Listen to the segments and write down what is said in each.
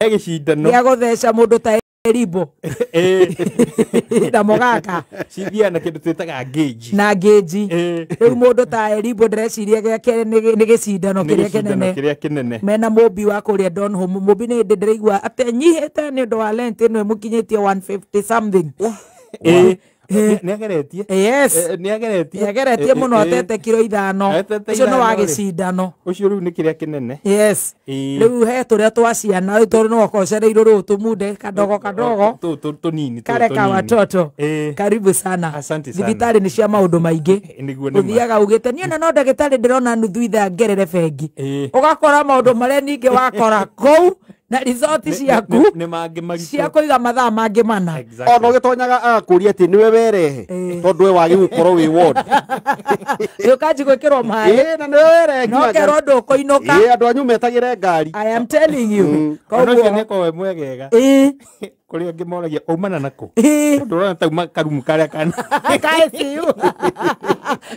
Gĩcindano gĩa gũtheca mũndũ ta Erimbo na Mogaka. Cithiaga na kĩndũ twĩtaga gauge. Na gauge. Rĩu mũndũ ta Erimbo ndĩreciria gĩake nĩ gĩcindano Nĩ kĩrĩa gĩcindano kĩnene. Kĩrĩa kĩnene. Mena Mũmbi wa kũrĩa Donholm. Mũmbi nĩ hĩndĩ ndĩraigua atĩ anyihĩte nĩ ũndũ wa Lent ĩno ĩmũkinyĩtie 150 something. Nĩ ageretie. Yes. Nĩ ageretie. Ageretie mũno, atete kiro 5. Atete Ũcio nĩ wa 5 rĩ. gĩcindano. Ũcio rĩu nĩ kĩrĩa kĩnene. Yes. Rĩu he tũrĩa twa ciana rĩu, tondũ no okocereirwo rĩu tũmunde kadogo kadogo. Tũnini tũũ Kare ka tũnini. watoto. Karibu sana. Asante sana. Thibitarĩ nĩ cia maũndũ maingĩ. Nĩguo nĩ ma. Ũthiaga ugĩte niĩ ona no ndagĩtarĩ ndĩrona nuthu ithaa ngerere bengi, ũgakora maũndũ marĩa ningĩ wakora kũu na result ciaku Nĩ mangĩ maritũ. cia kũiga mathaa mangĩ 4. Exactly. Ona ũgĩtonyaga agakũria atĩ nĩwe werehe, tondũ we wagĩ gũkorwo wĩ ward. Ũkanji gwĩkĩrwo maĩ. Ĩĩ, na nĩwe werehe No nginya kerwo ndũkũinũka. Ĩĩ, andũ anyu metagĩre ngari. I am telling you. Ona ũcio nĩ Koguo akorwo e mwegega. Kũrĩ angĩ moragia umana nakũ, tondũ ũrona tauma karumu karĩa kana ka ICU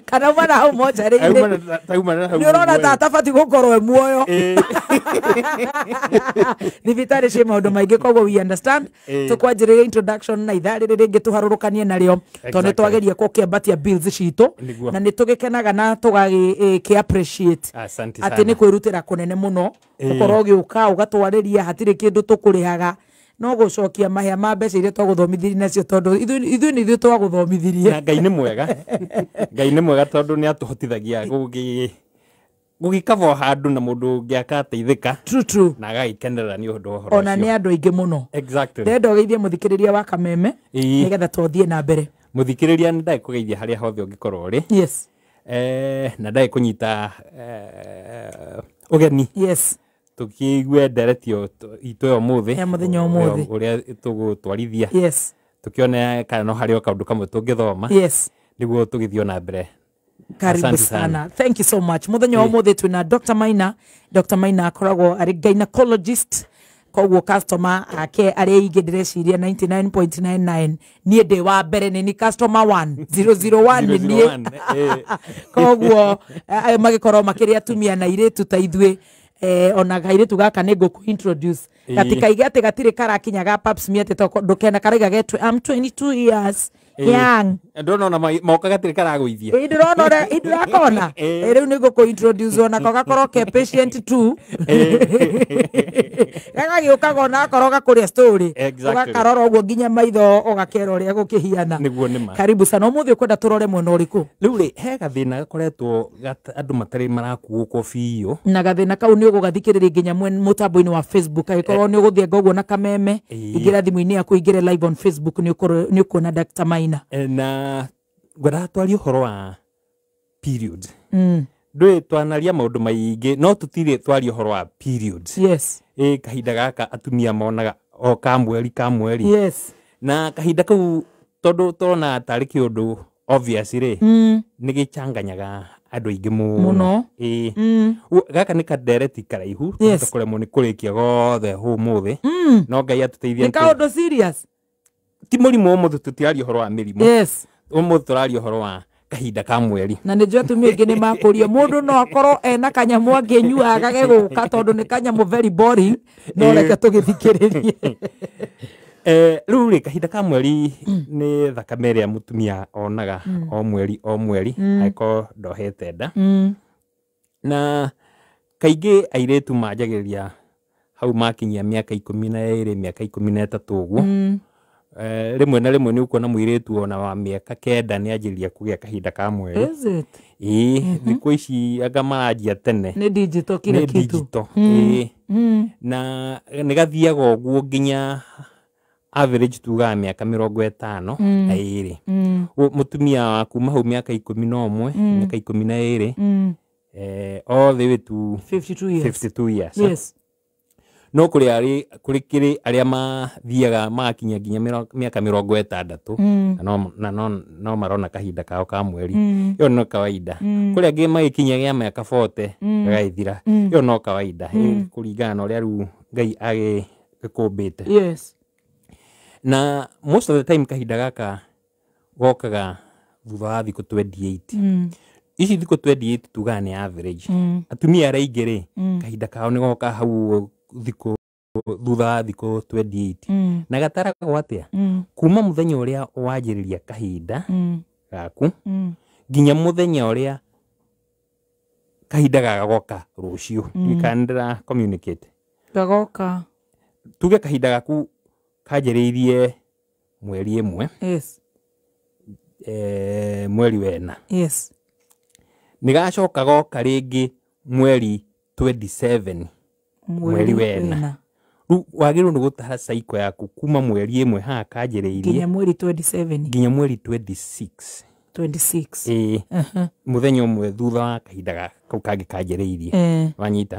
kana umana hau mocarĩ-inĩ. Tauma na hau Nĩ ũrona ũguo. ta atabati gũkorwo e muoyo. Thibitarĩ ciĩ maũndũ maingĩ, koguo we understand. Tũkwanjĩrĩria introduction na ithaa rĩrĩ rĩngĩ tũharũrũkanie narĩo, tondũ nĩ twageria gũkĩambatia bills citũ. Na nĩ tũgĩkenaga na tũgagĩ appreciate Asante atĩ sana. nĩ kwĩrutĩra kũnene mũno ũkorwo ũgĩũka ũgatwarĩria, hatirĩ kĩndũ tũkũrĩhaga no gũcokia mahĩa ma mbeca iria twagũthomithirie nacio, tondũ ithuĩ nĩ ithuĩ twagũthomithirie. Na Ngai nĩ mwega, Ngai nĩ mwega, tondũ nĩ atũhotithagia gũgĩkaba o handũ na mũndũ ũngĩ akateithĩka True, true. na agagĩkenerera nĩ ũndũ wa ũhoro Ona ũcio. nĩ andũ aingĩ mũno. Ndĩrenda ũgeithie mũthikĩrĩria wa Kameme nĩgetha tũthiĩ na mbere. Mũthikĩrĩria, nĩ ndagĩkũgeithia harĩa hothe ũngĩkorwo ũrĩ. Na ndagĩkũnyita ũgeni tũkĩigue ndereti ĩyo itũ ya ũmũthĩ Ya mũthenya ũmũthĩ. Ũrĩa tũgũtwarithia, tũkĩone kana no harĩ o kaũndũ kamwe tũngĩthoma nĩguo tũgĩthiĩ ona mbere. Karibu Asante sana. sana. Thank you so much. Mũthenya wa ũmũthĩ twĩna Dr. Maina. Dr. Maina akoragwo arĩ gynecologist, koguo customer ake arĩa aingĩ ndĩreciria 99.99, niĩ ndĩ wa mbere, nĩ ni customer 1001 nĩ niĩ. 001, Koguo magĩkorwo makĩrĩ atumia na airĩtu ta ithuĩ, ona kairĩtu gaka nĩ ngũkũ introduce. Gatikaige atĩ gatirĩ karakinya ga pap smear, atĩ ndũkena karaiga getwe I'm 22 years young. Ndona ona moka gatirĩ karagũithia. Ĩ, ndĩrona ũrĩa ĩ, ndĩrakona. Ĩ, rĩu nĩ ngũkũ introduce onako gakorwo ke patient tu, gagagĩũkaga ona akorwo gakũrĩa story. Ũgakarora ũguo nginya maitho ũgakera ũrĩa gũkĩhiana. Nĩguo nĩ ma. Karibu sana. Ũmũthĩ ũkwenda tũrore mwena ũrĩkũ? Rĩu rĩ, he gathĩna gakoretwo andũ matarĩ marakuũkwo biũ. Na gathĩna kau nĩ ũgũgathikĩrĩria nginya mũtambo-inĩ wa Facebook, angĩkorwo nĩ ũgũthiĩ ũguo na Kameme. Ingĩra thimũ-inĩ yaku, ingĩre live on Facebook, nĩ ũkuona Dr. Maina. Na ngwendaga twarie ũhoro wa period. Ndũĩ twanaria maũndũ maingĩ no tũtirĩ twaria ũhoro wa periods. Ĩ, kahinda gaka atumia monaga o ka mweri ka mweri. Na kahinda kau, tondũ tũrona tarĩ kĩũndũ obvious rĩ, nĩ gĩchanganyaga andũ aingĩ mũno. Mũno. Ĩ. Gaka nĩ kandereti karaihu, tũkũremwo nĩ kũrĩkia gothe ũmũthĩ, no Ngai atũteithie. Nĩ kaũndũ serious. Ti mũrimũ, ũmũthĩ tũtiraria ũhoro wa mĩrimũ. Ũmũthĩ tũraria ũhoro wa kahinda ka mweri. Na nĩ njũĩ atumia aingĩ nĩ makũria mũndũ no akorwo ena kanyamũ angĩnyua agage gũka, tondũ nĩ kanyamũ very boring, no reke tũgĩthikĩrĩrie. Rĩu rĩ, kahinda ka mweri nĩ thakame ĩrĩa mũtumia onaga o mweri o mweri angĩkorwo ndohete nda. Na kaingĩ airĩtu manjagĩrĩria hau makinyia mĩaka 12, mĩaka 13 ũguo. Rĩmwe na rĩmwe nĩ ũkuona mũirĩtu ona wa mĩaka 9 nĩ anjĩrĩria kũgĩa kahinda ka mweri. Is it? Ĩĩ, thikũ ici anga maranjia tene. Nĩ digital kila Nĩ kitu. Digital, ĩĩ. Na nĩ gathiaga ũguo nginya average tugaga mĩaka 52. Mũtumia wa kuma hau mĩaka 11, mĩaka 12, all the way to 52 years. 52 years. No kũrĩ arĩ kũrĩ kĩrĩ arĩa mathiaga magakinya nginya mĩaka 60 na no marona kahinda kao ka mweri. Ĩyo no kawaida. Kũrĩ angĩ magĩkinya gĩa mĩaka 40 gagagĩthira. Ĩyo no kawaida. Kũringana na ũrĩa rĩu Ngai agĩkũmbĩte. Na most of the time kahinda gaka gokaga thutha wa thikũ 28. Ici thikũ 28 tugaga nĩ average. Atumia arĩa aingĩ rĩ, kahinda kao nĩ goka hau thikũ thutha wa thikũ 28. Na gataragwo atĩa? Kuma mũthenya ũrĩa wanjĩrĩria kahinda gaku nginya mũthenya ũrĩa kahinda gagagoka rũciũ. Kana ndĩra communicate? Gagoka. Tuge kahinda gaku kanjĩrĩirie mweri 1. Yes. Mweri 4. Yes. Nĩ gacoka goka rĩngĩ mweri 27, mweri 4. Rĩu wagĩrĩirwo nĩ gũtara cycle yaku kuma mweri 1 haha kanjĩrĩirie nginya mweri 27, nginya mweri 26. 26. Ĩĩ, mũthenya ũmwe thutha wa kahinda kau kangĩ kanjĩrĩirie. Wanyita?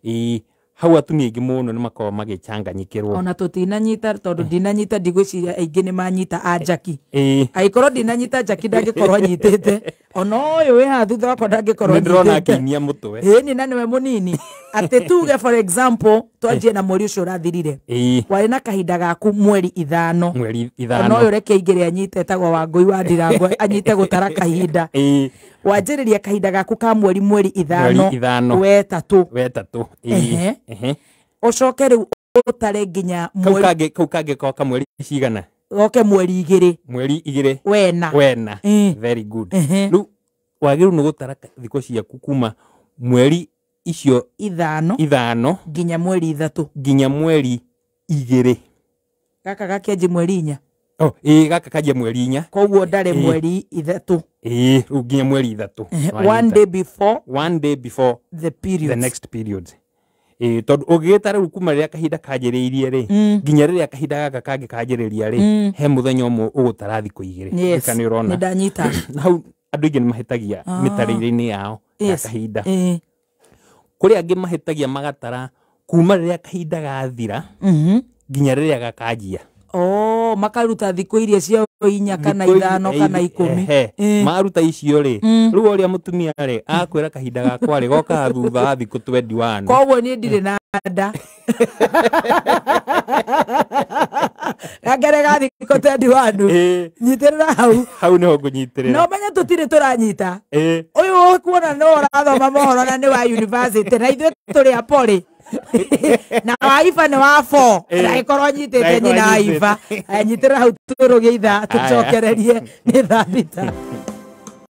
Ĩĩ, hau atumia aingĩ mũno nĩ makoragwo magĩcanganyikĩrwo. Ona tũtinanyita, tondũ ndinanyita, ndigwĩciria aingĩ nĩ manyita a Jackie. Ĩĩ. Angĩkorwo ndinanyita Jackie ndangĩkorwo anyitĩte. Ona ũyũ wĩ haha thutha wakwa ndangĩkorwo Nĩ ndĩrona anyitĩte. akĩinia mũtwe. Ĩĩ, na nĩwe mũnini. Atĩ tuge for example, twanjie na mweri ũcio ũrathirire. Ĩĩ. Warĩ na kahinda gaku mweri 5. Mweri Ona 5. ũyũ reke aingĩre anyite, etagwo Wangũi wa Ndirangũ, anyite gũtara kahinda. Ĩĩ. Wanjĩrĩria kahinda gaku ka mweri 5. Mweri 5. Wetatũ. Wetatũ. Ehe. Ĩĩ. Ũcoke rĩu ũtare nginya Kau mweri kangĩ, kau kangĩ goka mweri cigana? Goke mweri 2. Mweri 2. Wena. Wena. Very good. Rĩu wagĩrĩirwo nĩ gũtara thikũ ciaku kuma mweri icio 5 5 nginya mweri 3. Nginya mweri 2. Gaka gakĩanjia mweri 4. Oh, ĩĩ, gaka kanjia mweri 4. Koguo ndare mweri 3. Ĩĩ, rĩu nginya mweri 3. One day before. One day before the period. The next period. Ĩĩ, tondũ ũngĩgĩta rĩu kuma rĩrĩa kahinda kanjĩrĩirie rĩ, nginya rĩrĩa kahinda gaka kangĩ kanjĩrĩria rĩ, he mũthenya ũmwe ũgũtara thikũ 2. Yes. Nĩ ũrona? Nĩ ndanyita. Hau andũ aingĩ nĩ mahĩtagia mĩtarĩre-inĩ yao ya kahinda. Kũrĩ angĩ mahĩtagia magatara kuma rĩrĩa kahinda gathira nginya rĩrĩa gakanjia. Oh, makaruta thikũ iria cia 4 kana 5 kana 10. Maruta icio rĩ, rĩu ũrĩa mũtumia rĩ akwĩra kahinda gakwa rĩ gokaga thutha wa thikũ 21. Koguo niĩ ndirĩ na nda. Gangere ga thikũ 21. Nyitĩrĩra hau. Hau nĩho ngũnyitĩrĩra. No menye tũtirĩ tũranyita. Ũyũ ũkuona no ũrathoma mohoro na nĩ wa university na ithuĩ tũrĩ a poly. Na wa Iba nĩ wa 4. Ndagĩkorwo anyitĩte nyina wa Iba. Nyitĩrĩra hau tũrũgie ithaa tũcokererie nĩ thaa 6.